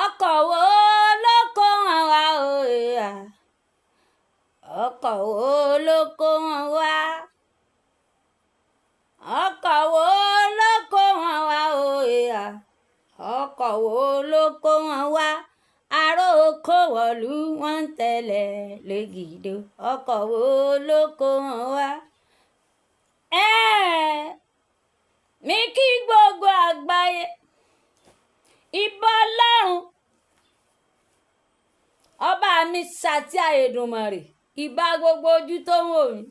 Ọkọ̀ wo ló kó wọn wá o? Ìhà, ọkọ̀ wo ló kó wọn wá? Ọkọ̀ wo ló kó wọn wá o? Ìhà, ọkọ̀ wo ló kó wọn wá? Aró kó wọ̀lú, wọ́n ń tẹ̀lé lẹ́gìdò. Ọkọ̀ wo ló kó wọn wá? Ẹ́ẹ̀, mi kí gbogbo àgbáyé. Ìbà Ọlọ́run ọba mi ṣàtì Èdùmàrè, ìbà gbogbo ojú tó ń wò mí.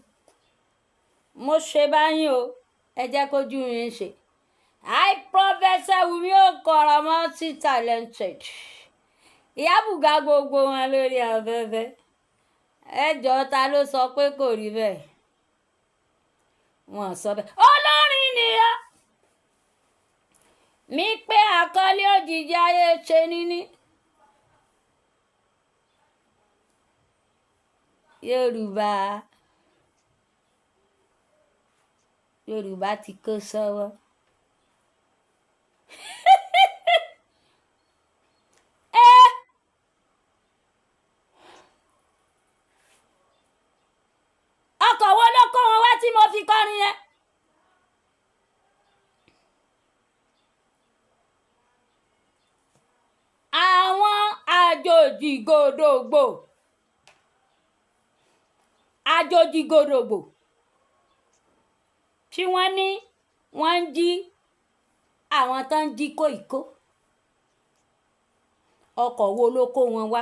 Mo ṣe báyìí o, ẹ jẹ́ kójú mi ń ṣe. I, Professor Wumi Okoro, multi talented. Ìyá bùgá gbogbo wọn lórí afẹ́fẹ́. Ẹ jọ̀ọ́, ta ló sọ pé kò rí bẹ́ẹ̀? Wọ́n sọ bẹ́ẹ̀. Olórin nìyà mi pé àkọlé òjijì ayé ṣe níní. Yorùbá, Yorùbá ti kó sọ́wọ́. Ẹ ọkọ̀ wo ló kó wọn wá tí mo fi kọrin yẹn? Àwọn àjòjì gòdògbò, àjòjì gòdògbò tí wọ́n ní wọ́n ń jí àwọn tó ń jí kóìkó, ọkọ̀ wo ló kó wọn wá?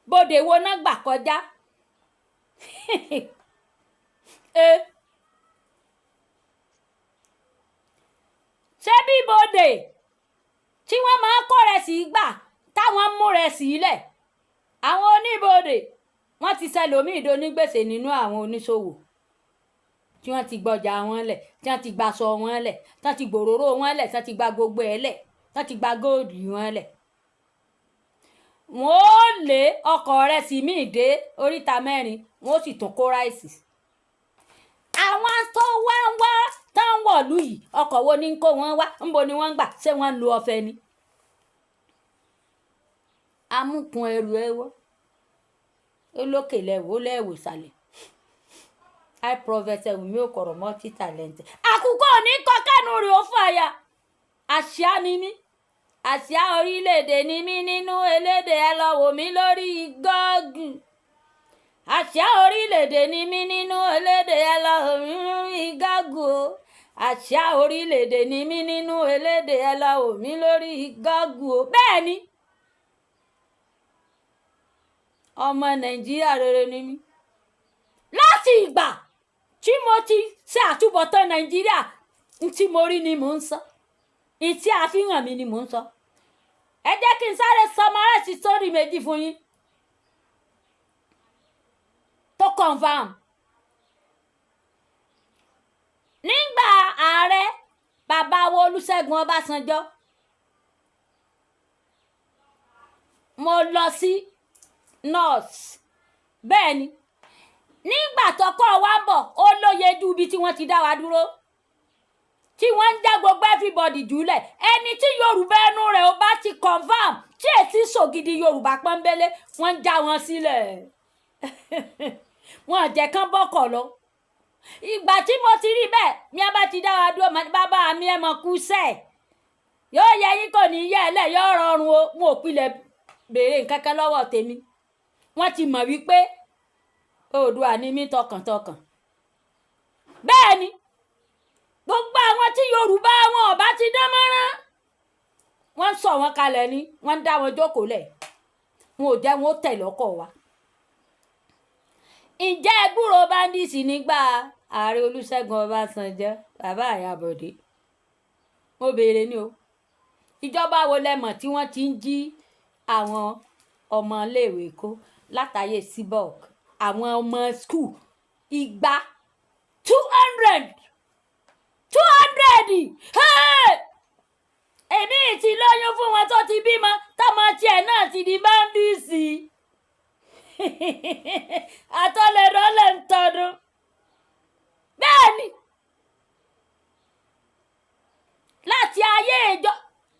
Bóde wo náà gbà kọjá? Ẹ ṣé bí bòde tí wọ́n máa ń kó rẹ̀ sí gbà táwọn mú rẹ̀ sílẹ̀, àwọn oníbodè wọ́n ti ṣẹlòmíì donígbèsè nínú àwọn oníṣòwò tí wọ́n ti gbọ́jà wọn lẹ̀, tí wọ́n ti gbaṣọ wọn lẹ̀, tí wọ́n ti gbòróró wọn lẹ̀, tí wọ́n ti gba gbogbo ẹ̀ lẹ̀, tí wọ́n ti gba góòdù wọn lẹ̀. Wọ́n ó lé ọkọ̀ rẹ̀ sí míì dé oríta mẹ́rin, wọ́n ó sì tún kó ráìsì. Àwọn tó wá ń wá tán wọ̀lú yìí, ọkọ̀ wo ni ń kó wọn wá? Ńbo ni wọ́n ń gbà? Ṣé wọ́n ń lo ọ̀fẹ́ ni? Amúkun ẹrù ẹ wọ́, ó lókè lẹ́wọ̀, ó lẹ́wọ̀ ìsàlẹ̀. I, Prophet Wumi Okoro, multi talented. Àkùkọ ò ní kọ kẹ́nu rẹ̀ ó fàyà. Àṣìá ni mí, àsíá orílẹ̀-èdè ni mí nínú elédè. Ẹ lọ wò mí lórí Google. Àsíá orílẹ̀-èdè ni mí nínú elédè. Ẹ lọ wò mí lórí Google o. Àsíá orílẹ̀-èdè ni mí nínú elédè. Ẹ lọ wò mí lórí Google o. Bẹ́ẹ̀ ni, ọmọ Nàìjíríà rere ni mí. Láti ìgbà tí mo ti ṣe àtúbọ̀tán Nàìjíríà, n tí mo rí ni mò ń sọ, n tí a fi hàn mí ni mò ń sọ. Ẹ jẹ́ kí n sáré summarize story méjì fún yín tó confirm. Nígbà ààrẹ bàbá wo Olúṣẹ́gun Ọbásanjọ́, mo lọ sí north. Bẹ́ẹ̀ ni, nígbà tọkọ wa ń bọ̀, ó lóye ju ibi tí wọ́n ti dá wa dúró, tí wọ́n ń já gbogbo everybody jùlẹ̀. Ẹni tí Yorùbá ẹnu rẹ̀ ó bá ti confirm, tí èsì sògidì Yorùbá pọ́nbélé, wọ́n ń já wọn sílẹ̀, wọ́n jẹ́ kán bọ́kọ̀ lọ. Ìgbà tí mo ti rí bẹ́ẹ̀, mi a bá ti dá wa dúró, bàbá mi, ẹ mọ̀ kú sẹ́ẹ̀, yóò yẹ yín, kò ní yẹ ẹ lẹ̀, yóò rọrùn o. Wọn ò pilẹ̀ béèrè nǹkan kan lọ́wọ́ tèmi. Wọ́n ti mọ̀ wípé Oòduà ni mí tọkàntọkàn. Bẹ́ẹ̀ ni, gbogbo àwọn tí Yorùbá wọn ọba ti dán mọ́rán, wọ́n ń sọ wọn kalẹ̀ ni, wọ́n ń dá wọn jókòó lẹ̀, wọn ò jẹ́ wọn ó tẹ̀ lọ́kọ̀ wa. Ǹjẹ́ ẹ gbúròó bandits nígbà ààrẹ Olúṣẹ́gun Ọbásanjọ́, bàbá Àyàbọ̀dé? Mo béèrè ni o. Ìjọba wo lẹ mọ̀ tí wọ́n ti ń jí àwọn ọmọléèwé kó látàyè Chibok? Àwọn ọmọ school igba, 200, 200. Èmi ti lóyún fún wọn, tó ti bímọ, tọmọ tiẹ̀ náà ti di bandits. Àtọlẹ̀dọ́lẹ̀ ń tọdún. Bẹ́ẹ̀ ni, láti ayé ìjọ,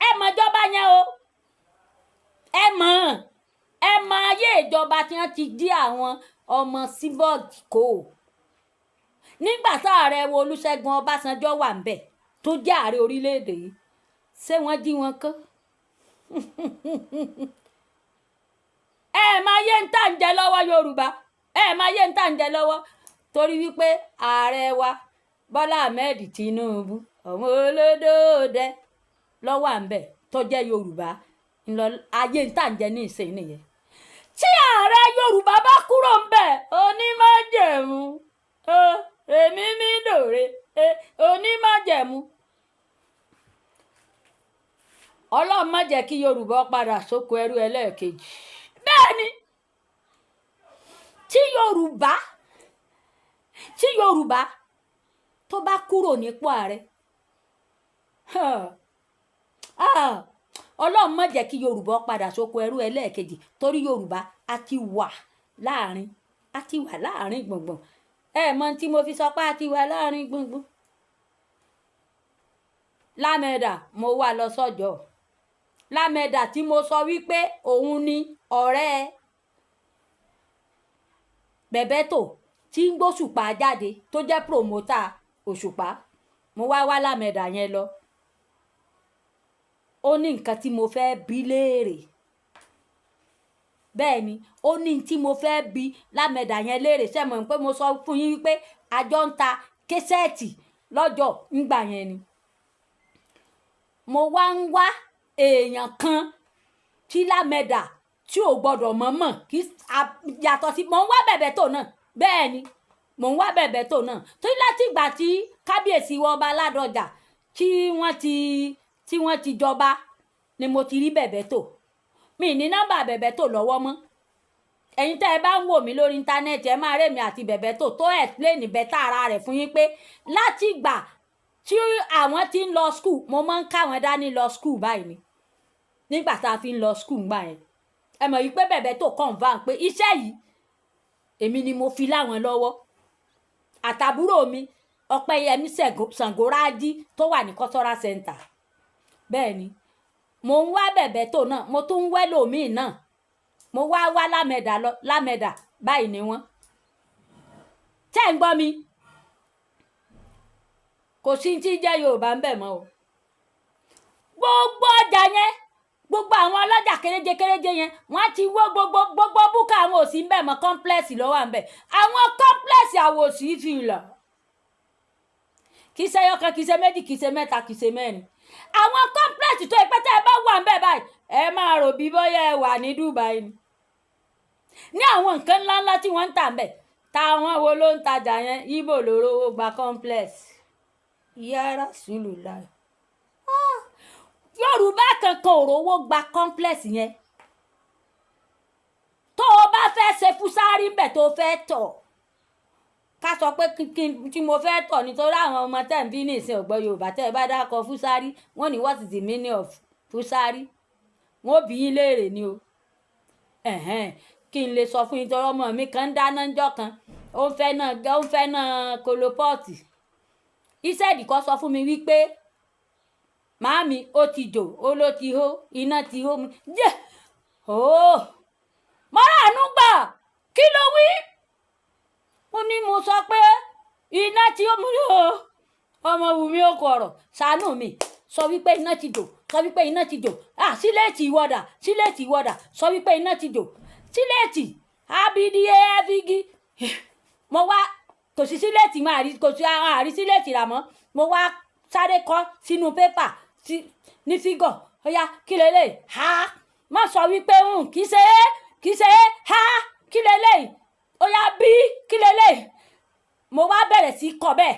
ẹ mọ̀jọba yẹn o. ìjọba tí wọ́n ti dí àwọn ọmọ Chibok kó, nígbà tá ààrẹ wo Olúṣẹ́gun Ọbásanjọ́ wà ń bẹ̀, tó jẹ́ ààrẹ orílẹ̀-èdè yìí, ṣé wọ́n jí wọn kó? Ẹ máa yé ń tà ń jẹ lọ́wọ́ Yorùbá, ẹ máa yé ń tà ń jẹ lọ́wọ́, torí wípé ààrẹ wa Bọ́lá Ahmed Tinubu, ọmọ olódòdẹ lọ́wọ́ à ń bẹ̀, tó jẹ́ Yorùbá ńlọ, ayé ń tà ń jẹ ní ìsìn nìyẹn. Tí ààrẹ Yorùbá bá kúrò ń bẹ̀, onímájẹ̀mú ó rèmí mi dòre, onímájẹ̀mú. Ọlọ́run má jẹ́ kí Yorùbá padà sóko ẹrú ẹlẹ́ẹ̀kejì. Bẹ́ẹ̀ ni, tí Yorùbá tó bá kúrò nípò ààrẹ, Ọlọ́run má jẹ́ kí Yorùbá padà sóko ẹrú ẹlẹ́ẹ̀kejì, torí Yorùbá a ti wà láàrin gbùngbùn. Ẹ mọ tí mo fi sọ pé a ti wà láàrin gbùngbùn. Lámẹ̀dà, mo wà lọ sọ́jọ́ Lámẹ̀dà tí mo sọ wípé òun ni ọ̀rẹ́ Bẹ̀bẹ́tò tí ń gbóṣùpá jáde, tó jẹ́ promoter Òṣùpá. Mo wá wá Lámẹ̀dà yẹn lọ. Ó ní nǹkan tí mo fẹ́ bi léèrè. Bẹ́ẹ̀ ni, ó ní tí mo fẹ́ bi Lámẹ̀dà yẹn léèrè. Ṣé mọ̀ pé mo sọ fún yín wípé àjọ ń ta cassette lọ́jọ́ ńgbà yẹn ni? Mo wá ń wá èèyàn kan tí Lámẹ̀dà tí ò gbọ́dọ̀ mọ̀ọ́mọ̀ kí yàtọ̀ sí mò ń wá Bẹ̀bẹ̀tò náà. Bẹ́ẹ̀ ni, mò ń wá Bẹ̀bẹ̀tò náà, torí láti ìgbà tí kábíyèsí wọ ọba Ládọjà tí wọ́n ti jọba ni mo ti rí Bẹ̀bẹ̀tò. Mi ní nọ́mbà Bẹ̀bẹ̀tò lọ́wọ́ mọ́. Ẹ̀yin tẹ́ ẹ bá ń wò mí lórí íńtánẹ́ẹ̀tì, ẹ máa rèmi àti Bẹ̀bẹ̀tò tó explain better ara rẹ̀ fún yín pé láti ìgbà tí àwọn ti ń lọ school, mo máa ń káwọn dání lọ school báyìí ni. Nígbà tá a fi ń lọ school ńgbà yẹn, ẹ mọ̀ wípé Bẹ̀bẹ̀tò confirm pé iṣẹ́ yìí, èmi ni mo fi láwọn lọ́wọ́, àtàbúrò mi Ọpẹ́yẹmí Ṣàngórájí tó wà ní cultural center. Bẹ́ẹ̀ ni, mo ń wá Bẹ̀bẹ̀tò náà, mo tún ń wẹ́ lòmíì náà. Mo wá wá Lámẹ̀dà lọ. Lámẹ̀dà báyìí ni wọ́n tẹ́ ń gbọ́ mi. Kò sí tí jẹ́ Yorùbá ń bẹ̀ mọ́ o. Gbogbo ọjà yẹn, gbogbo àwọn ọlọ́jà kéréje kéréje yẹn, wọ́n ti wó gbogbo gbogbo búkà. Àwọn òsì ń bẹ̀ mọ́, complex ló wà ń bẹ̀. Àwọn complex àwòsí fi lọ, kì í ṣe ẹyọkan, kì í ṣe méjì, kì í ṣe mẹ́ta, kì í ṣe mẹ́rin. Àwọn complex tó ẹ pẹ́ tẹ́ ẹ bá wà ń bẹ̀ báyìí, ẹ máa rò bí bóyá ẹ wà ní Dubai ni. Ní àwọn nǹkan ńláńlá tí wọ́n ń tà ń bẹ̀, táwọn wo ló ń tajà yẹn? Ibo ló rówó gba complex yàrá sùlù láì. Yorùbá kankan ò rówó gba complex yẹn. Tó o bá fẹ́ ṣe fúsárì ńbẹ̀, tó o fẹ́ tọ̀, ká sọ pé tí mo fẹ́ tọ̀, nítorí àwọn ọmọ tẹ̀ ń bí ní ìsìn ọ̀gbọ́n Yorùbá, tẹ́ ẹ bá dákọ̀ fúsárì, wọ́n ní, "What is the meaning of fúsárì?" Wọ́n bí yín léèrè ni o. Ẹ̀hẹ́n, kí n lè sọ fún yín, torí ọmọ mi kan ń dáná ńjọ́ kan, ó ń fẹ́ náà coal pot. Ìṣẹ́ẹ̀dì kọ́ sọ fún mi wípé, "Màámi, ó ti jò, ó ló ti hó, iná ti hó mi jẹ́ ooo." Mọ́ràánú gbà. Kí ló wí? Ó ní mo sọ pé iná tí ó mú o. Ọmọ wù mí, ó kọ ọ̀rọ̀ ṣàánú mi. Sọ wípé iná ti jò, sọ wípé iná ti jò. Ah, sílẹ̀tì ìwọ́dà, sílẹ̀tì ìwọ́dà. Sọ wípé iná ti jò, sílẹ̀tì abidi efigi. Mo wá kò sí sílẹ̀tì máa rí, kò sí àwọn àrí sílẹ̀tì rà mọ́. Mo wá sáré kọ́ sínú pépà ní fígọ̀. Ó yá, kí lélẹ̀ ha? Má sọ wípé ń kì í ṣe é, kì í ṣe é. Ha, kí lélẹ̀? Ó yá, bí kí lélẹ̀? Mo wá bẹ̀rẹ̀ sí kọ bẹ́ẹ̀.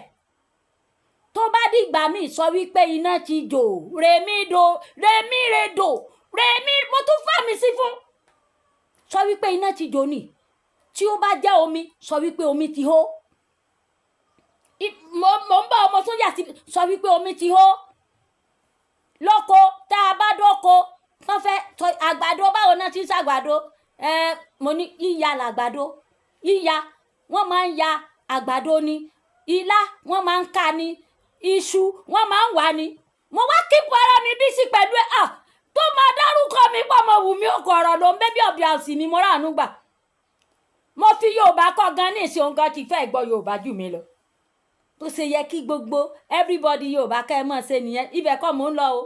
Tó bá dìgbà míì, sọ wípé iná ti jò, rèmí do, rèmí rèdò, rèmí. Mo tún fà mí sí fún sọ wípé iná ti jò ní. Tí ó bá jẹ́ omi, sọ wípé omi ti hó. Mo ń bá ọmọ sójà sí, sọ wípé omi ti hó lóko. Tá a bá dóko, wọ́n fẹ́ àgbàdo, báwo náà ti ń ṣàgbàdo? Ẹ mo ní yíya làgbàdo, yíya wọ́n máa ń ya àgbàdo ni. Ilá, wọ́n máa ń ká ni. Iṣu, wọ́n máa ń wà ni. Mo wá keep ara mi busy pẹ̀lú ẹ̀. Ah, tó máa dárúkọ mi pọ̀ mọ́ wù mí, òkò ọ̀rọ̀ ló ń bẹ́ bí ọ̀bì àsì ni. Mo ráàánú gbà. Mo fi Yorùbá kọ́ gan ní ìsìn, òun gan ti fẹ́ gbọ́ Yorùbá jù mí lọ. Tó ṣe yẹ kí gbogbo everybody Yorùbá kẹ́ ẹ mọ̀ ṣe nìyẹn. Ibẹ̀ kọ́ mò ń lọ o.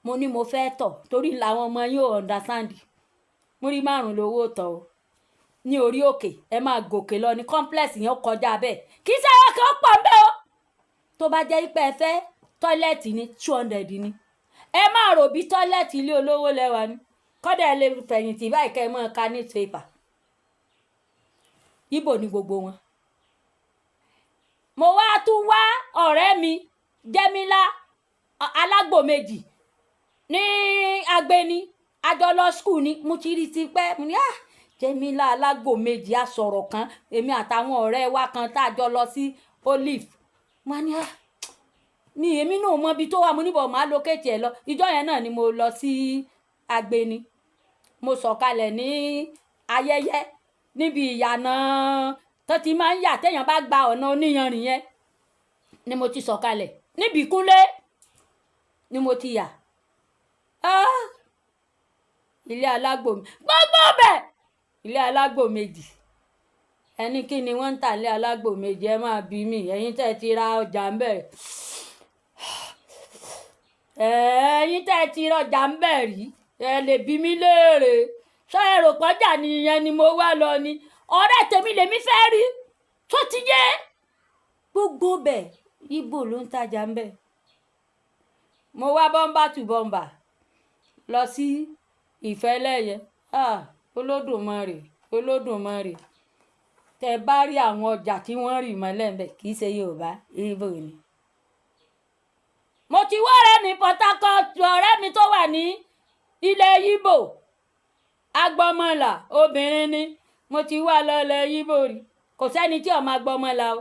Mo ní mo fẹ́ tọ̀, torí làwọn ọmọ yóò understand. Múrí 5 lówó tọ̀ o ní orí òkè. Ẹ máa gòkè lọ ní complex yẹn, kọjá bẹ́ẹ̀. Kì í ṣe àwọn kan pọ̀ ń bẹ́ o. Tó bá jẹ́ pé ẹ fẹ́ toilet ní, 200 ni. Ẹ máa rò bí toilet ilé olówó lẹ́wà ni. Kọ́dà ẹ lè fẹ̀yìntì báyìí kẹ́ ẹ máa ka newspaper. Ibo ni gbogbo wọn. Mo wá tún wá ọ̀rẹ́ mi Jẹ́mílá Alágbò Méjì ní Agbeni. Àjọ lọ school ni. Mo ti rí tipẹ́. Mo ní, "Ah, Jẹ́mílá Alágbò Méjì." Á sọ̀rọ̀ kan, èmi àtàwọn ọ̀rẹ́ wa kan tá a jọ lọ sí Olive. Mo ní, "Ah, mi èmi náà mọ ibi tó wà." Mo níbọ̀ máa locate ẹ̀ lọ. Ìjọ yẹn náà ni mo lọ sí Agbeni. Mo sọ̀kalẹ̀ ní Ayẹyẹ, níbi ìyànà tó ti máa ń yà téèyàn bá gba ọ̀nà oníyanrìn yẹn ni mo ti sọ̀kalẹ̀. Níbi Kúnlé ni mo ti yà. Ah! Ilé Alágbò mi, gbogbo bẹ̀, ilé Alágbò Méjì. Ẹni kí ni wọ́n ń tà ilé Alágbò Méjì? Ẹ máa bí mi. Ẹ̀yin tẹ́ ti ra ọjà ń bẹ̀, ẹ̀yin tẹ́ ti rọjà ń bẹ̀ rí, ẹ lè bí mi léèrè. Ṣọ ẹ rò pọ́jà nìyẹn ni mo wá lọ ni? Ọ̀rẹ́ tèmi lèmi fẹ́ rí tó ti yé. Gbogbo bẹ̀, Ibo ló ń tajà ń bẹ̀. Mo wá bumper to bumper lọ sí Ìfẹ́lẹ́yẹ. Ah, Olódùmarè, Olódùmarè! Tẹ bá rí àwọn ọjà tí wọ́n rì mọ́lẹ̀ ń bẹ̀, kì í ṣe Yorùbá, Ìgbò ni. Mo ti wá ọ̀rẹ́ mi Port Harcourt, ọ̀rẹ́ mi tó wà ní ilẹ̀ Ìgbò, Agbọmọlà, obìnrin ni. Mo ti wá lọ ilẹ̀ Ìgbò rí. Kò sẹ́ni tí ọmọ Agbọmọlà o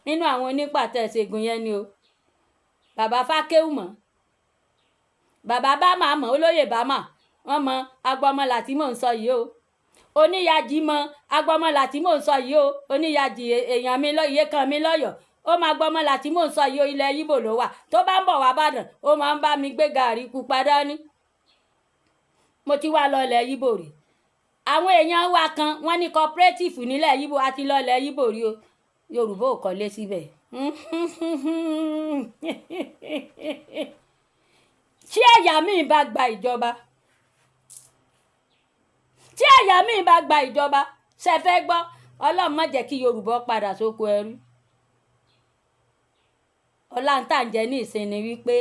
nínú àwọn onípàtẹ ìṣègùn yẹn ni o. Bàbá Fákéwù mọ̀, bàbá Bámà mọ̀, olóyè Bámà, wọ́n mọ Agbọmọlà tí mò ń sọ yìí o. Oníyàjì mọ Agbọmọlà tí mò ń sọ yìí o. Oníyàjì, èèyàn mi, iye kan mi lọ́yọ̀ọ́, ó máa Agbọmọlà tí mò ń sọ yìí o. Ilẹ̀ Ìgbò ló wà. Tó bá ń bọ̀ wá Bàdàn, ó máa ń bá mi gbé gàrí pupa dání. Mo ti wá lọ ilẹ̀ Ìgbò rí. Àwọn èèyàn wa kan, wọ́n ní cooperative nílẹ̀ Ìgbò. Àti lọ ilẹ̀ Ìgbò rí o. Yorùbá ò kọ́lé síbẹ̀. Tí ẹ̀yà míì bá gba ìjọba, tí ẹ̀yà míì bá gba ìjọba, ṣe fẹ́ gbọ́? Ọlọ́run má jẹ́ kí Yorùbá padà sóko ẹrú. Ọlá ń tà ń jẹ ní ìsinmi wípé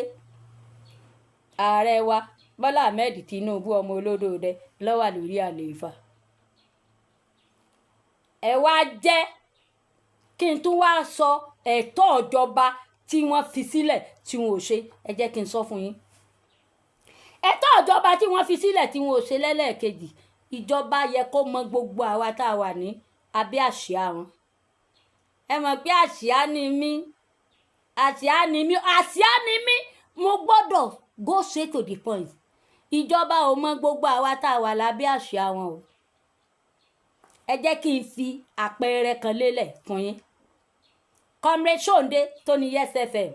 ààrẹ wa Bọ́lá Ahmed Tinubu, ọmọ olódòdẹ, ló wà lórí àlééfà. Ẹ wá jẹ́ kí n tún wá sọ ẹ̀tọ́ ìjọba tí wọ́n fi sílẹ̀ tí wọn ò ṣe. Ẹ jẹ́ kí n sọ fún yín ẹ̀tọ́ ìjọba tí wọ́n fi sílẹ̀ tí wọn ò ṣe. Lẹ́lẹ́ẹ̀kejì, ìjọba yẹ kó mọ gbogbo àwa tá a wà ní abẹ́ àsíá wọn. Ẹ mọ̀ pé àsíá ni mí, àsíá ni mí, àsíá ni mí. Mo gbọ́dọ̀ go straight to the point. Ìjọba ò mọ gbogbo àwa tá a wà lábẹ́ àsíá wọn o. Ẹ jẹ́ kí n fi àpẹẹrẹ kan lélẹ̀ fún yín. Comrade Sonde tó ní Yes FM,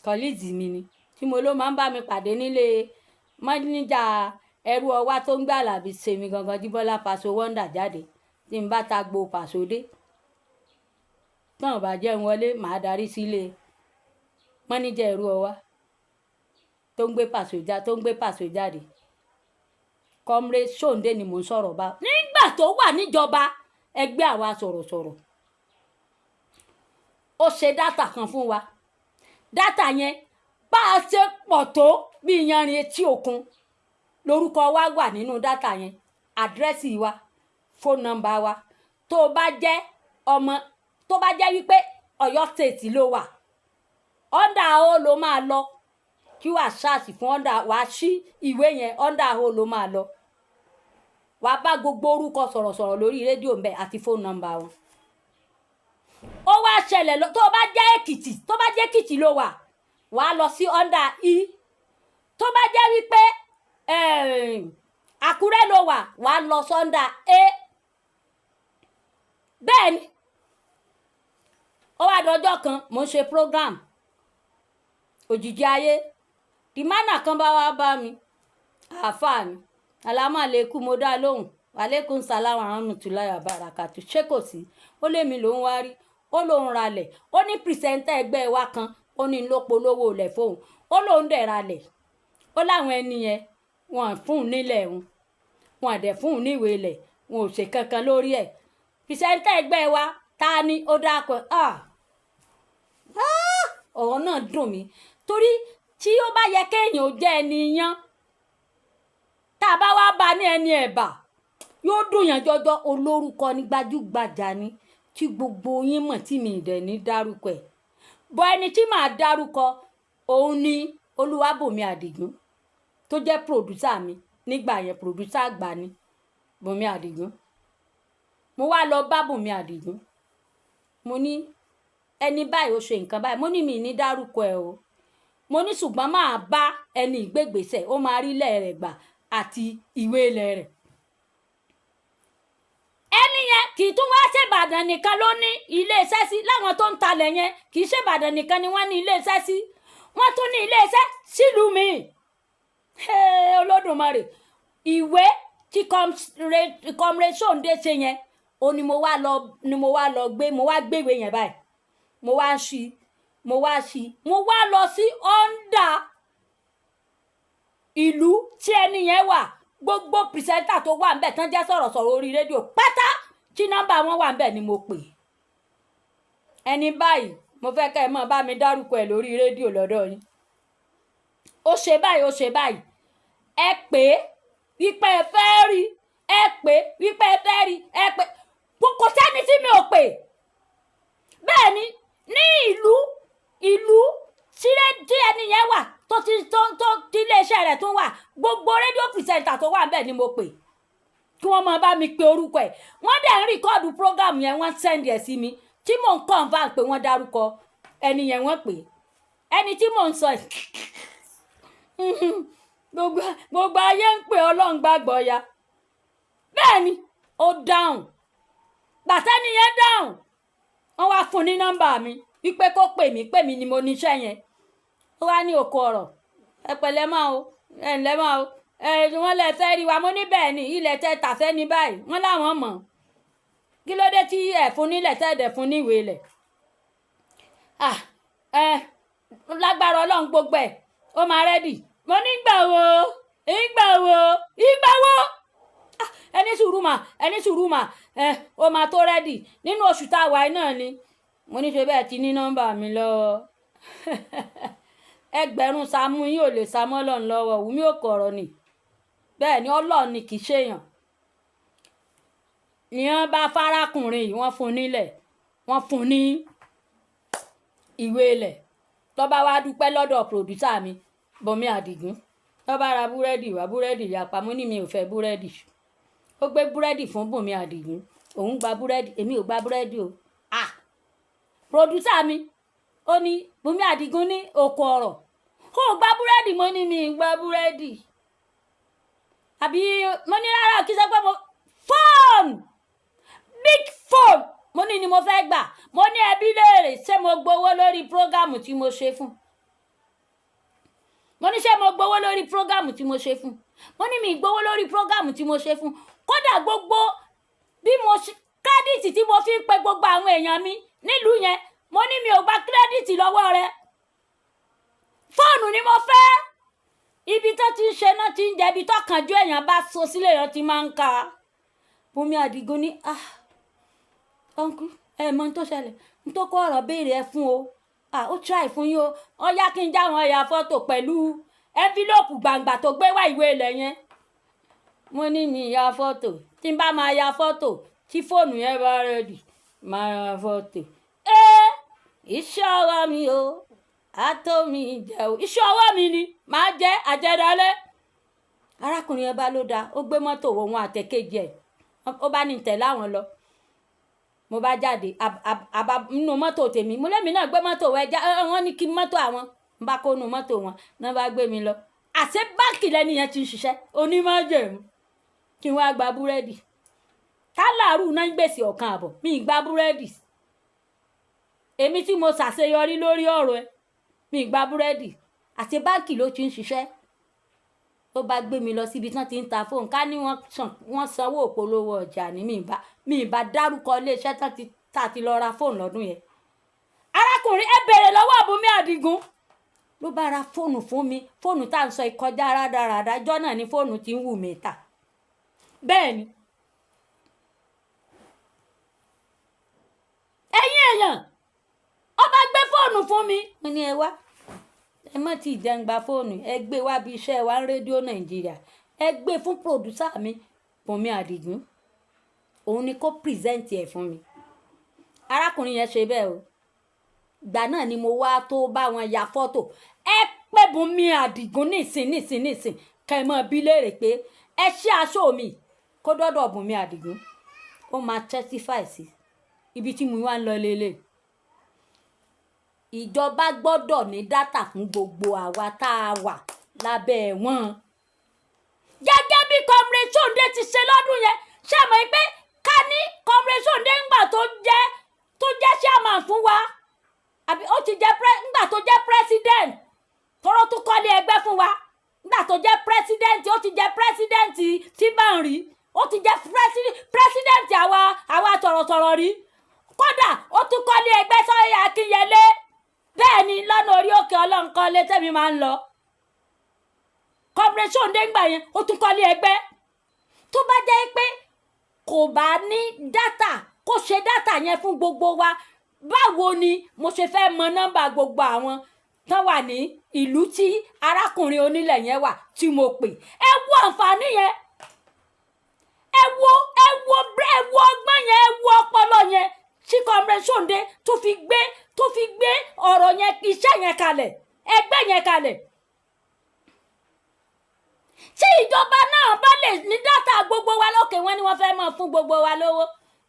colleague mi ni, tí mo ló máa ń bá mi pàdé nílé mọ́níjà ẹrú ọwá tó ń gbà làbí sèmi gangan Jíbọ́lá Paso Wonder jáde. Tí n bá ta gbo Paso dé tán, bá jẹ́ ń wọlé, màá darí sílé mọ́níjà ẹrú ọwá tó ń gbé Paso jáde. Comrade Sonde ni mò ń sọ̀rọ̀ bá. Nígbà tó wà níjọba ẹgbẹ́ àwa sọ̀rọ̀sọ̀rọ̀, ó ṣe data kan fún wa. Data yẹn, bá a ṣe pọ̀ tó bí iyanrìn etí òkun, lórúkọ wa wà nínú data yẹn, address wa, phone number wa. Tó bá jẹ́ ọmọ, tó bá jẹ́ wípé Ọ̀yọ́ State ló wà, under O ló máa lọ kí wàá ṣáàṣì fún under. Wàá ṣí ìwé yẹn, under O ló máa lọ, wàá bá gbogbo orúkọ sọ̀rọ̀sọ̀rọ̀ lórí rédíò ńbẹ àti phone number wọn. Ó wá ṣẹlẹ̀ tó bá jẹ́ Èkìtì, tó bá jẹ́ Èkìtì ló wà, wàá lọ sí under E. Tó bá jẹ́ wípé Àkúrẹ́ ló wà, wàá lọ sí under A. Bẹ́ẹ̀ ni. Ó wá dọjọ́ kan, mò ń ṣe program Òjijì Ayé. Dìmánà kan bá wá bá mi, àáfàá ni, alámàlẹ́kù. Mo dá lóhùn. Wàlékún sàlámù rahmatulahi wabarakatu. Ṣé kò sí? Ó lémi ló ń wá rí, ó lóun ralẹ̀, ó ní presenter ẹgbẹ́ wa kan, ó ní ló polówó ilẹ̀ fóun, ó lóun dẹ̀ ralẹ̀, ó láwọn ẹni yẹn wọn fún un nílẹ̀ òun, wọn dẹ̀ fún un níwèé ilẹ̀, wọn ò ṣe kankan lórí ẹ̀. Presenter ẹgbẹ́ wa ta ni ó dákọ̀? Ah, ọ̀rọ̀ náà dùn mí, torí tí ó bá yẹ kéèyàn ó jẹ́ ẹni yán, tá a bá wá bá ní ẹni ẹ̀bà, yóò dùn yàn jọjọ. Olórúkọ ní gbajúgbajà ni tí gbogbo yín mọ̀, tí mi dẹ̀ ní dárúkọ ẹ̀ bọ́. Ẹni tí màá dárúkọ òun ni Olúwabùnmi Àdìgún, tó jẹ́ producer mi nígbà yẹn. Producer àgbà ni Bùnmi Àdìgún. Mo wá lọ bá Bùnmi Àdìgún, mo ní ẹni báyìí ó ṣe nǹkan báyìí. Mo ní mi ní dárúkọ ẹ o, mo ní ṣùgbọ́n máa bá ẹni ìgbégbèsè, ó máa rí ilẹ̀ rẹ̀ gbà àti ìwé ilẹ̀ rẹ̀. Ẹni yẹn kì í tún wá ṣèbàdàn nìkan ló ní iléeṣẹ́ sí. Láwọn tó ń talẹ̀ yẹn, kì í ṣèbàdàn nìkan ni wọ́n ní iléeṣẹ́ sí, wọ́n tún ní iléeṣẹ́ sílùú míì. Olódùmarè, ìwé tí Comrade Ṣóǹdé ṣe yẹn ó ní mo wá lọ, ni mo wá lọ gbé. Mo wá gbéwèé yẹn báyìí, mo wá ṣí, mo wá ṣí, mo wá lọ sí under ìlú tí ẹni yẹn wà. Gbogbo presenter tó wà ńbẹ̀ tán jẹ́ sọ̀rọ̀sọ̀rọ̀ orí rédíò pátá tí nọ́mbà wọn wà ńbẹ̀ ni mo pè. Ẹni báyìí, mo fẹ́ kẹ́ ẹ máa bá mi dárúkọ ẹ̀ lórí rédíò lọ́dọ̀ yín. Ó ṣe báyìí, ó ṣe báyìí. Ẹ pè é wípé ẹ fẹ́ rí, ẹ pè é wípé ẹ fẹ́ rí, ẹ pè. Kò sẹ́ni tí mi ò pè. Bẹ́ẹ̀ ni ní ìlú tí ẹni yẹn wà, tó ti tó tó tí iléeṣẹ́ rẹ̀ tún wà, gbogbo rédíò presenter tó wà ńbẹ̀ ni mo pè kí wọ́n máa bá mi pe orúkọ ẹ̀. Wọ́n dẹ̀ ń record program yẹn, wọ́n send ẹ̀ sí mi tí mò ń confirm pé wọ́n dárúkọ ẹni yẹn, wọ́n pè ẹni tí mò ń sọ yìí. Gbogbo ayé ń pè, Ọlọ́run gbàgbọ́ ya. Bẹ́ẹ̀ ni ó dáhùn. Gbàtẹ́ni yẹn dáhùn, wọ́n wá fún ní nọ́mbà mi wípé kó pè mí, pè mí ni mo níṣẹ́ yẹn. Ó wá ní oko ọ̀rọ̀, ẹ pẹ̀lẹ́ máa o, ẹ ǹlẹ́ máa o, ẹ wọ́n lẹ fẹ́ rí wa. Mo ní bẹ́ẹ̀ ni, ilẹ̀ tẹ tàfẹ́ ní báyìí, wọ́n láwọn mọ̀. Kí ló dé tí ẹ fún nílẹ̀, tẹ́ dẹ̀ fún níwèé lẹ̀? Ah, ẹ lágbára Ọlọ́run, gbogbo ẹ̀ ó máa ready. Mo ní ìgbà wo, ìgbà wo, ìgbà wo? Ah, ẹni sùúrù mà, ẹni sùúrù mà, ẹ ó máa tó ready nínú oṣù tá a wà yìí náà ni. Mo ní ṣe bẹ́ẹ̀ ti ní nọ́mbà mi lọ́wọ́. Ẹgbẹ̀rún Sàámú yín ò lè sá mọ́ Ọlọ́run lọ́wọ́. Wùmí ò kọ̀rọ̀ ni, bẹ́ẹ̀ ni, Ọlọ́run ni, kì í ṣèyàn ni. Wọ́n bá fárákùnrin yìí, wọ́n fún nílẹ̀, wọ́n fún ní ìwé ilẹ̀. Tó bá wá dúpẹ́ lọ́dọ̀ producer mi Bùnmi Àdìgún, tó bá ra búrẹ́dì wá, búrẹ́dì yapa. Mo ní mi ò fẹ́ búrẹ́dì. Ó gbé búrẹ́dì fún Bùnmi Àdìgún, òun gba búrẹ́dì, èmi ò gba búrẹ́dì o. Ah, producer mi, ó ní Bùnmi Àdìgún ní òkò ọ̀rọ̀, ó gba búrẹ́dì. Mo ní mi gba búrẹ́dì àbí? Mo ní rárá, kí sọ pé mo fóònù, big phone, mo ní ni mo fẹ́ gbà. Mo ní ẹbí léèrè, ṣé mo gbowó lórí program tí mo ṣe fún? Mo ní ṣé mo gbowó lórí program tí mo ṣe fún? Mo ní mi gbowó lórí program tí mo ṣe fún. Kódà gbogbo bí mo ṣe credit tí mo fi ń pe gbogbo àwọn èèyàn mi nílùú yẹn, mo ní mi ò gba credit lọ́wọ́ rẹ. Fóònù ni mo fẹ́. Ibi tó ti ń ṣe náà ti ń jẹ, ibi tó kànjú èèyàn bá so sílẹ̀, èèyàn ti máa ń ka. Bùnmi Àdìgún ní, "Ah, uncle, ẹ mọ ohun tó ṣẹlẹ̀, n tó kọ́ ọ̀rọ̀ béèrè ẹ fún o. Ah, ó try fún yín o." Ó yá, kí n já wọn ya fọ́tò pẹ̀lú envelope gbàǹgbà tó gbé wá, ìwé ilẹ̀ yẹn. Mo ní mi ya fọ́tò, tí n bá máa ya fọ́tò, tí fóònù yẹn bá ready, máa ya fọ́tò. Ẹ iṣẹ́ ọwọ́ mi o, àtọ́ mi jẹ́ o, iṣẹ́ ọwọ́ mi ni màá jẹ́ àjẹdálẹ́. Arákùnrin yẹn bá ló dáa, ó gbé mọ́tò òun àtẹ̀kejì ẹ̀, ó bá ní tẹ̀lé àwọn lọ. Mo bá jáde àbá nínú mọ́tò tèmi, mo lẹ́mi náà gbé mọ́tò wẹ̀ já. Wọ́n ní kí mọ́tò àwọn ń bá kó nu mọ́tò wọn náà, bá gbé mi lọ. Àṣé báǹkì lẹ́ni yẹn ti ń ṣiṣẹ́ onímọ̀jẹ̀mú. Kí n wá gba búrẹ́dì kálàrú náà ń gbèsè ọ̀kan àbọ̀, mi ì gba búrẹ́dì. Èmi tí mo ṣàṣeyọrí lórí ọ̀rọ̀ ẹ, mi ì gba búrẹ́dì. Àti báǹkì ló ti ń ṣiṣẹ́. Ó bá gbé mi lọ síbi tí wọ́n ti ń ta fóònù. Ká ní wọ́n sanwó òpolówó ọjà ní mi ìbá dárúkọ iléeṣẹ́ tán ti tá ti lọ ra fóònù lọ́dún yẹn. Arákùnrin, ẹ bèrè lọ́wọ́ Bùnmi Àdìgún, ló bá ra fóònù fún mi. Fóònù tá à ń sọ ìkọjá rádaràdà ìjọ náà ni fóònù ti ń wù mí tà. Bẹ́ẹ̀ ni, ẹ̀yin èèyàn, ó bá gbé fóònù fún mi. Mo ní, "Ẹ wá, ẹ má tí ì jẹun gba fóònù. Ẹ gbé wá bí iṣẹ́ wa ń rédíò Nàìjíríà. Ẹ gbé fún producer mi, Bùnmi Àdìgún, òun ni kó present ẹ̀ fún mi." Arákùnrin yẹn ṣe bẹ́ẹ̀ o. Ìgbà náà ni mo wá tó bá wọn ya fọ́tò. Ẹ pé Bùnmi Àdìgún nísìn nísìn nísìn, kẹ́ ẹ mọ́ bí léèrè pé ẹ ṣí aṣọ mi kó dọ́dọ̀ Bùnmi Àdìgún, ó máa testify sí ibi tí mo wá ń lọ lélẹ̀. Ìjọba gbọ́dọ̀ ní data fún gbogbo àwa tá a wà lábẹ́ wọn, gẹ́gẹ́ bí Comrade Sunday ti ṣe lọ́dún yẹn. Ṣé mọ̀ pé ká ní Comrade Sunday ńgbà tó jẹ́ chairman fún wa, àbí ó ti jẹ́ ńgbà tó jẹ́ president, tọ́rọ́ tó kọ́lé ẹgbẹ́ fún wa, ńgbà tó jẹ́ president, ó ti jẹ́ president tí bá ń rí, ó ti jẹ́ president àwa sọ̀rọ̀sọ̀rọ̀ rí. Kódà ó tún kọ́lé ẹgbẹ́ sọ́yà Akínyẹlé. Bẹ́ẹ̀ ni, lọ́nà orí òkè Ọlọ́nkọ́lé tẹ́mi máa ń lọ. Comrade Sunday ńgbà yẹn, ó tún kọ́lé ẹgbẹ́. Tó bá jẹ́ pé kò bá ní data, kó ṣe data yẹn fún gbogbo wa, báwo ni mo ṣe fẹ́ mọ nọ́mbà gbogbo àwọn tán wà ní ìlú tí arákùnrin onílẹ̀ yẹn wà tí mo pè? Ẹ wo àǹfààní yẹn, ẹ wo ọgbọ́n yẹn, ẹ wo ọpọlọ yẹn tí Comrade Sunday tó fi gbé ọ̀rọ̀ yẹn, iṣẹ́ yẹn kalẹ̀, ẹgbẹ́ yẹn kalẹ̀. Tí ìjọba náà bá lè ní data gbogbo wa lókè, wọn ni wọ́n fẹ́ máa fún gbogbo wa lówó.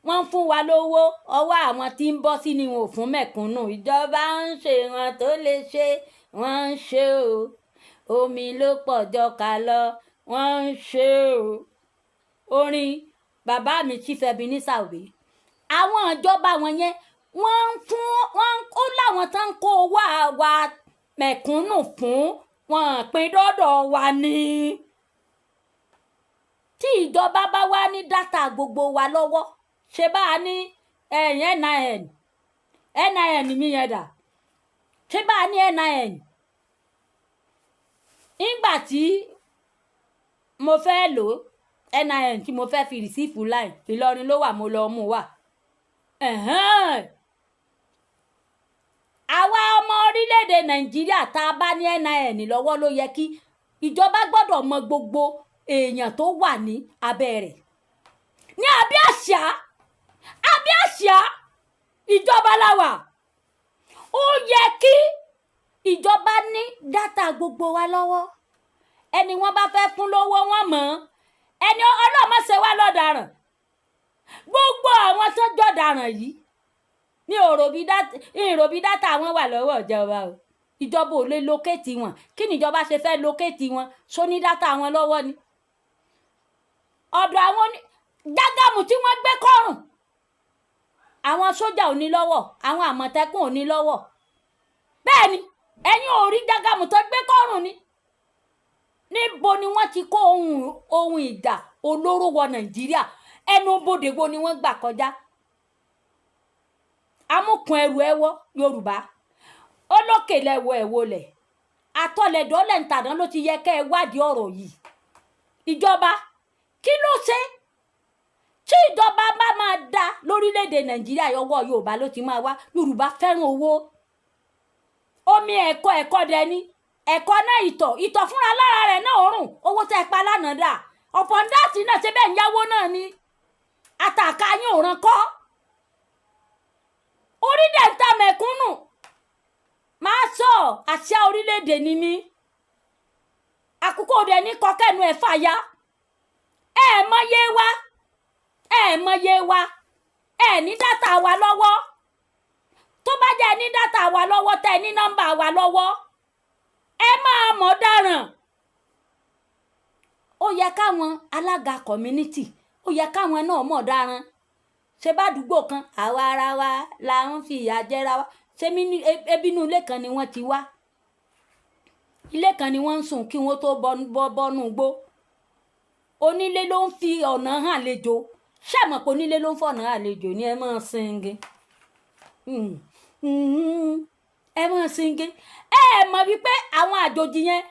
Wọ́n ń fún wa lówó, ọwọ́ àwọn tí ń bọ́ sí ni wọn ò fún mẹ̀kúnnù. Ìjọba ń ṣe wọn tó lè ṣe, wọ́n ń ṣe o. Omi ló pọ̀ jọkà lọ, wọ́n ń ṣe o. Orin bàbá mi, Chief Ebenezer Obey. Àwọn ìjọba wọn yẹn, wọ́n ń fún wọ́n ó láwọn tán ń kó owó àwa mẹ̀kúnnù fún wọn, pín dọ́dọ̀ wa ni. Tí ìjọba bá wá ní data gbogbo wa lọ́wọ́, ṣe bá a ní ẹ̀yìn NIN, NIN mi yẹn dà? Ṣé bá a ní NIN? Nígbà tí mo fẹ́ lò NIN, tí mo fẹ́ fi receive line, Ìlọrin ló wà, mo lọ mú wá. Àwa ọmọ orílẹ̀-èdè Nàìjíríà tá a bá ní NIN lọ́wọ́, ló yẹ kí ìjọba gbọ́dọ̀ mọ gbogbo èèyàn tó wà ní abẹ́ rẹ̀, ní abẹ́ àṣà ìjọba la wà. Ó yẹ kí ìjọba ní data gbogbo wa lọ́wọ́. Ẹni wọ́n bá fẹ́ fún lówó, wọ́n mọ̀ ọ́n. Ẹni ọlọ́mọ ṣe wá lọ́daràn, gbogbo àwọn tó jọ̀daràn yìí ní òròbí data wọn wà lọ́wọ́ ìjọba o. Ìjọba ò lè locate wọn. Kí ni ìjọba ṣe fẹ́ locate wọn? Só ní data wọn lọ́wọ́ ni. Ọ̀dọ̀ àwọn jágàmù tí wọ́n gbé kọ́rùn, àwọn sójà ò ní lọ́wọ́, àwọn Àmọ̀tẹ́kùn ò ní lọ́wọ́. Bẹ́ẹ̀ ni, ẹ̀yin ò rí jágàmù tó gbé kọ́rùn ni. Níbo ni wọ́n ti kó ohun ìjà olóró wọ Nàìjíríà? Ẹnu bodè wo ni wọ́n gbà kọjá? Amúkun ẹrù ẹwọ Yorùbá olókè lẹwọ ẹ wọlẹ àtọlẹdọlẹ ntàdán ló ti yẹ kẹ́ ẹ wádìí ọ̀rọ̀ yìí. Ìjọba, kí ló ṣe tí ìjọba bá máa dá lórílẹ̀‐èdè Nàìjíríà? Ọwọ́ Yorùbá ló ti máa wá. Yorùbá fẹ́ràn owó. Omi ẹ̀kọ́ ẹ̀kọ́ dẹni ẹ̀kọ́ náà, ìtọ̀ ìtọ̀ fúnra lára rẹ̀ náà òórùn. Owó tẹ́ ẹ pa lánàá dà? Ọ̀pọ̀ ń dá sí náà ṣe bẹ́ẹ̀ ń yáwó náà ni. Àtàkà yín ò ràn kọ́ orí dẹ̀ ń ta mẹ̀kúnnù. Máa sọ àṣà orílẹ̀-èdè ni mí. Àkókò rẹ̀ ní kọ́kẹ́nu ẹ̀ fàya. Ẹ mọye wa, ẹ mọye wa, ẹ ní data wa lọ́wọ́. Tó bá jẹ́ ní data wa lọ́wọ́, tẹ́ ní nọ́mbà wa lọ́wọ́, ẹ máa mọ̀ dáràn. Ó yẹ káwọn alága community, ó yẹ káwọn náà mọ̀ dáràn. Ṣe bá àdúgbò kan, àwa ara wa la ń fi ìyà jẹra wa. Ṣé ebínú ilé kan ni wọ́n ti wá? Ilé kan ni wọ́n ń sùn kí wọ́n tó bọ́ bọ́nú gbó. Onílé ló ń fi ọ̀nà hàn àlejò. Ṣé mọ̀ pé onílé ló ń fọ̀nà hàn àlejò ni? Ẹ máa singi, ẹ máa singi. Ẹ mọ̀ wípé àwọn àjòjì yẹn,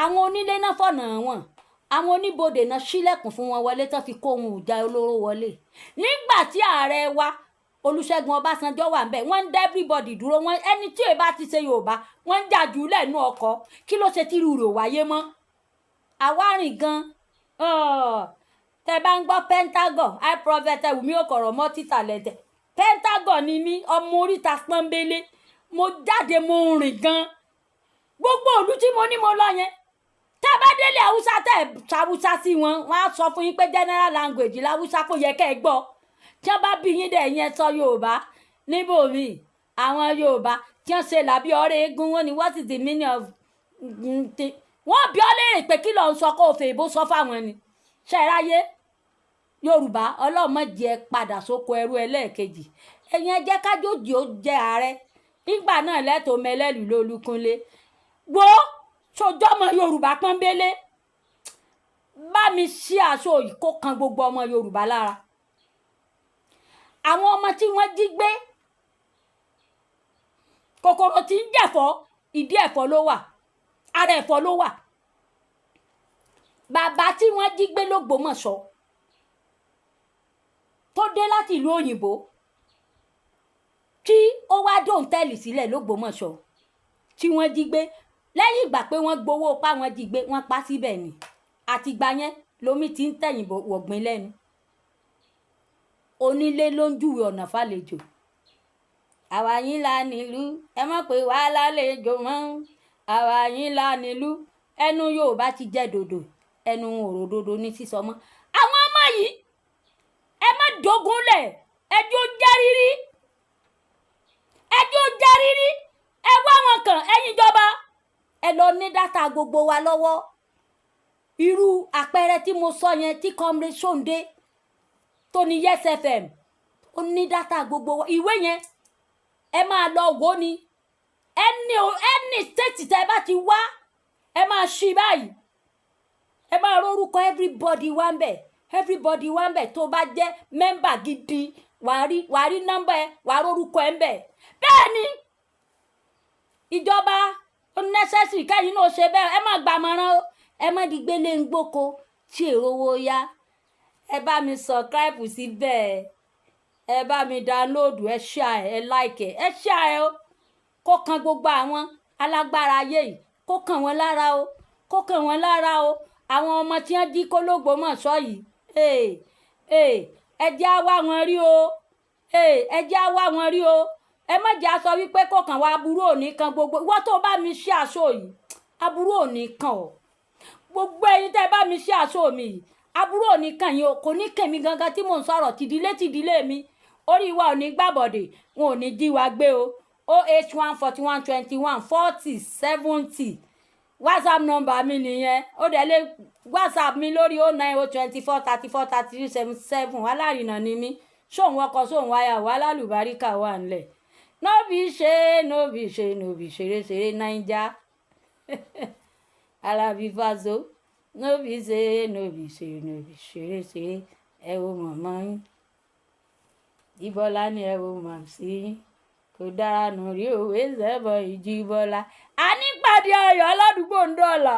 àwọn onílé náà fọ̀nà wọn, àwọn oníbodè náà ṣílẹ̀kùn fún wọn wọlé, tán fi kó ohun ìjà olóró wọlé. Nígbà tí ààrẹ wa Olúṣẹ́gun Ọbásanjọ́ wà ńbẹ̀, wọ́n ń dá everybody dúró. Wọ́n ẹni tí èèbá ti ṣe Yorùbá, wọ́n ń jà jù lẹ́nu ọkọ̀. Kí ló ṣe tí irú rẹ̀ ò wáyé mọ́? Àwárìn gan. Tẹ bá ń gbọ́ Pentagon, I Prophet Wùmí Òkọ̀rọ̀, multi talented Pentagon ni mí. Ọmọ oríta pọ́nbélé, mo jáde, mo rìn gan. Gbogbo ìlú tí mo ní mo lọ yẹn, tẹ́ bá délé Haúsá, tẹ́ ṣàwùsá sí wọn, wọ́n á sọ fún yín pé general language láwùsá kò yẹ kẹ́ ẹ gbọ́. Tí wọ́n bá bí yín dẹ̀ yẹn sọ Yorùbá níbòmíì, àwọn Yorùbá tí wọ́n ṣe làbí ọ̀rẹ́ eégún, wọn ni, "What is the meaning of?" Wọ́n bí ọ léèrè pé kí ló ń sọ, kó o fèèbó sọ fáwọn ni. Ṣe é ráyé Yorùbá? Ọlọ́mọdé ẹ padà sóko ẹrú ẹlẹ́ẹ̀kejì. Ẹ̀yin ẹ jẹ́ kájòjì ó jẹ́ ààrẹ nígbà náà lẹ́tọ̀ọ́ mẹlẹ́lì lólúkúnlé wo sojọ́mọ Yorùbá pọ́nbélé. Bá mi ṣí aṣọ yìí kó kan gbogbo ọmọ Yorùbá lára. Àwọn ọmọ tí wọ́n jí gbé, kòkòrò tí ń jẹ̀fọ́, ìdí ẹ̀fọ́ ló wà, ara ẹ̀fọ́ ló wà. Bàbá tí wọ́n jí gbé lÓgbómọ̀ṣọ́ tó dé láti ìlú òyìnbó, tí ó wá dòǹtẹ́ẹ̀lì sílẹ̀ lÓgbómọ̀ṣọ́, tí wọ́n jí gbé, lẹ́yìn ìgbà pé wọ́n gbowó pa wọ́n jí gbé, wọ́n pa síbẹ̀ ni. Àtìgbà yẹn lomi ti ń tẹ̀yìn wọ̀gbìn lẹ́nu. Onílé ló ń júwe ọ̀nà fàlejò. Àwa yín la nílùú, ẹ mọ̀ pé wàá lálejò mọ́. Àwa yín la nílùú. Ẹnu Yorùbá ti jẹ́ dòdò, ẹnu òròdodo ní sísọ mọ́. Àwọn ọmọ yìí, ẹ má dógun lẹ̀. Ẹjọ́ jẹ́ rírí, ẹjọ́ jẹ́ rírí. Ẹ wá wọn kàn. Ẹ̀yin ìjọba, ẹ lọ ní data gbogbo wa lọ́wọ́. Irú àpẹẹrẹ tí mo sọ yẹn, tí Comrade Sunde tó ní Yes FM, ó ní data gbogbo wa. Ìwé yẹn, ẹ máa lọ wò ni. Ẹni state tẹ bá ti wá, ẹ máa ṣí báyìí, ẹ máa rórúkọ everybody wá ń bẹ̀, everybody wá ń bẹ̀. Tó bá jẹ́ member gidi, wàá rí nọ́mbà ẹ, wàá rórúkọ ẹ ń bẹ̀. Bẹ́ẹ̀ ni ìjọba ó necessary kẹ́yìn náà ṣe bẹ́ẹ̀. Ẹ má gbàmọ̀ràn o, ẹ má di gbélé ń gbóko tí èrò wo ya. Ẹ bá mi subscribe síbẹ̀, ẹ bá mi download, ẹ share, ẹ like, ẹ share ẹ o. Kó kan gbogbo àwọn alágbára ayé yìí, kó kàn wọ́n lára o, kó kàn wọ́n lára o. Àwọn ọmọ tí wọ́n jí kó lÓgbómọ̀ṣọ́ yìí, ẹ jẹ́ á wá wọn rí o, ẹ jẹ́ á wá wọn rí o. Ẹ má jẹ́ á sọ wípé kó kàn wá, aburú òní kan gbogbo ìwọ tó bá mi ṣe aṣọ yìí, aburú òní kan o. Gbogbo ẹ̀yin tẹ́ bá mi ṣe aṣọ mi yìí, aburú òní kan yín o. Kò ní kèmí gangan tí mò ń sọ̀rọ̀, tìdílé tìdílé mi, orí wa ò ní gbàbọ̀dè, wọn ò ní jí wa gbé o. 08141214070, WhatsApp number mi nìyẹn. Ó dẹ̀ lè WhatsApp mi lórí 09024343377. Alárinà ni mí, sóun ọkọ̀, sóun wáyà wà, lálùbáríkà wà ńlẹ̀. No be ṣe, no be ṣe, no be ṣeré ṣeré Naija. Alábí Fáso, no be ṣe, no be ṣe, no be ṣeré ṣeré. Ẹ wo màmá yín Ìbọ́lá ni, ẹ wo màmí yín kò dára nù rí òwe sẹ́bọ̀ ìjìbọ́lá. A nípàdé ayọ̀ aládùúgbò ń dọ̀là.